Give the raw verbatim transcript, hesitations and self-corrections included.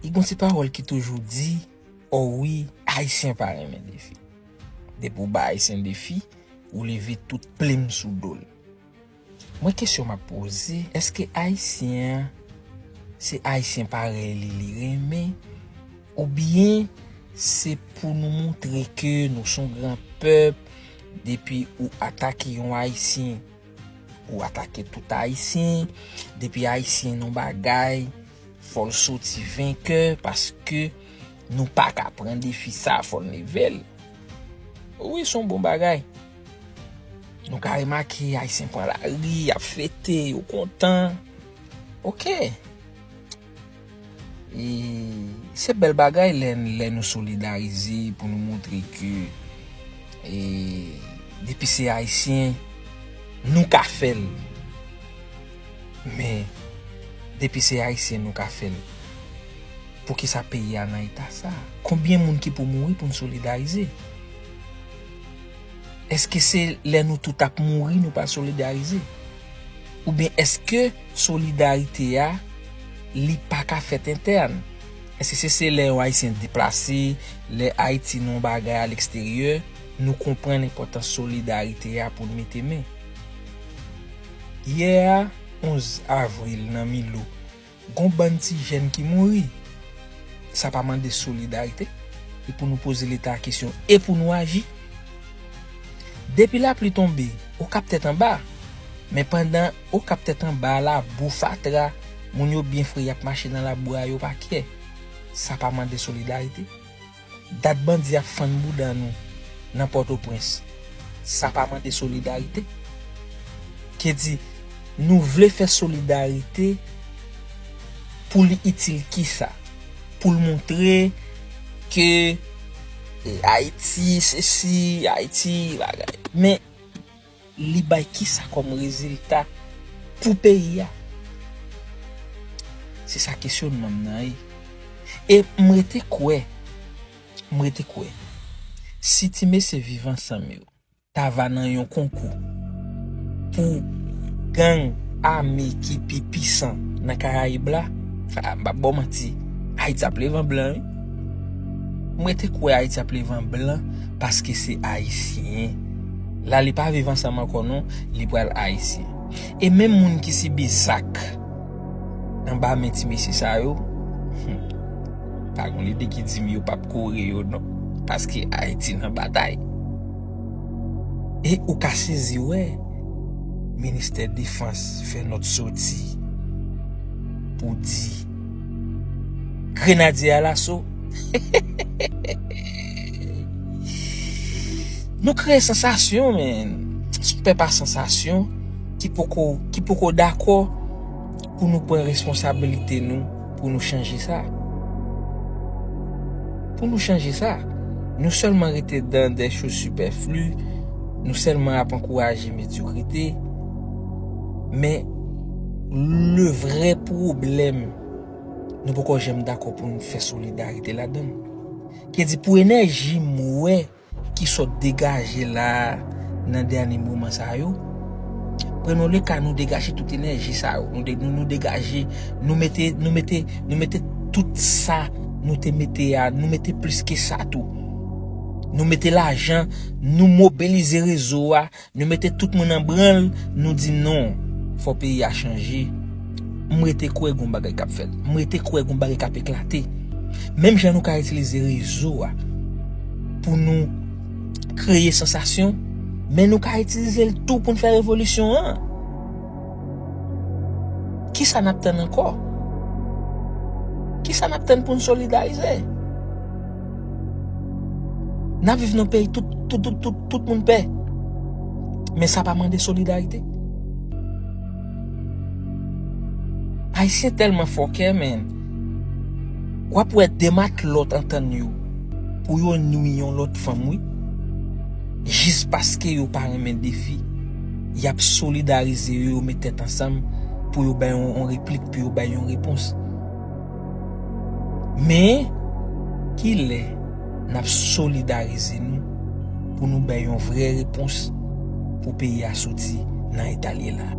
Gon ti pawòl ki toujou di, o wi, Ayisyen pa renmen defi. Depi w ba Ayisyen defi, ou leve tout plim sou do l. Mwen, kesyon m ap poze, èske Ayisyen an, se Ayisyen parèy li, li renmen, oubyen se pou nou montre ke nou se yon gran pèp, depi ou atake yon Ayisyen, ou atake tout Ayisyen, depi Ayisyen nan bagay, fò l soti venkè, paske nou pa ka pran defi sa, fò n leve l. Wi, se yon bon bagay. Nou ka remake, Ayisyen pran lari, y ap fete, yo kontan. Oke. E se bèl bagay lè, lè nou solidarize pou nou montre ke, e, depi se Ayisyen, nou ka fè l. Men, depi se Ayisyen, nou ka fè l. Poukisa peyi a nan eta sa? Konbyen moun ki pou mouri pou n solidarize? Èske se lè nou tout ap mouri nou pral solidarize? Oubyen èske solidarite a, li pa ka fèt entèn? Èske se, se lè yon Ayisyen deplase, lè Ayiti nan yon bagay a leksteryè, nou konprann enpòtans solidarite a pou n mete men? Yè a, onz avril, nan Milo, gon bann ti jèn ki mouri. Sa pa mande solidarite? E pou nou poze Leta kesyon, e pou nou aji? Depi lapli tonbe, Okap tèt anba. Men pandan Okap tèt anba, labou, fatra, moun yo byen fre, y ap mache nan labou a, yo pa kyè. Sa pa mande solidarite? Dat bandi ap fann bouda nou nan Pòtoprens. Sa pa mande solidarite? Ki di, nou vle fè solidarite pou li itil kisa? Pou l montre ke, e, Ayiti, sesi, Ayiti, bagay. Men, li bay kisa kòm rezilta pou peyi a? Se sa kesyonman m nan ye. E m rete kwè, m rete kwè, si ti mesye Viv Ansanm yo ta va nan yon konkou pou gang ame ki pi pisan nan Karayib la, a, m p ap ba w manti, Ayiti ap leve an blan, wi. M rete kwè Ayiti ap leve an blan paske se Ayisyen. La, li pa Viv Ansanm ankò non, li pral Ayisyen. E menm moun ki sibi zak anba men ti mesye sa yo, hmm, pa gon lide ki di m yo p ap kore yo non, paske Ayiti nan batay. E ou ka sezi wè Ministè Defans fè nòt soti pou di grenadye alaso. Nou kreye sansasyon, men se yon pèp a sansasyon ki poko, ki poko dakò pou nou pran responsabilite nou, pou nou chanje sa. Pou nou chanje sa. Nou sèlman rete dans des choses superflues, nou sèlman ap ankouraje medyokrite. Men, le vrè pwoblèm, nou poko janm dakò pou nou fè solidarite ladan l. Ki di pou enèji m wè ki sot degaje la nan dènye moman sa yo, pran nou le ka, nou degaje tout enèji sa yo. Nou de-, nou, nou degaje, nou mete, nou mete, nou mete tout sa nou te mete a, nou mete plis ke sa tou. Nou mete lajan, nou mobilize rezo a, nou mete tout moun an branl, nou di non, fò peyi a chanje. M rete kwè gon bagay k ap fèt. M rete kwè gon bagay k ap eklate. Menm jan nou ka itilize rezo a pou nou kreye sansasyon, men nou ka itilize l tou pou n fè revolisyon an. Kisa n ap tann ankò? Kisa n ap tann pou n solidarize? N ap viv nan peyi tout, tout, tout, tout, tout moun pè. Men sa pa mande solidarite. Ayisyen tèlman fòkè, men w ap wè de matlòt antann yo pou yo nwi yon lòt fanm, wi. Jis paske yo pa renmen defi, y ap solidarize yo, yo met tèt ansanm pou yo bay yon, yon replik, pou yo bay yon repons. Men, kilè n ap solidarize nou pou nou bay yon vrè repons pou peyi a soti nan eta l ye la?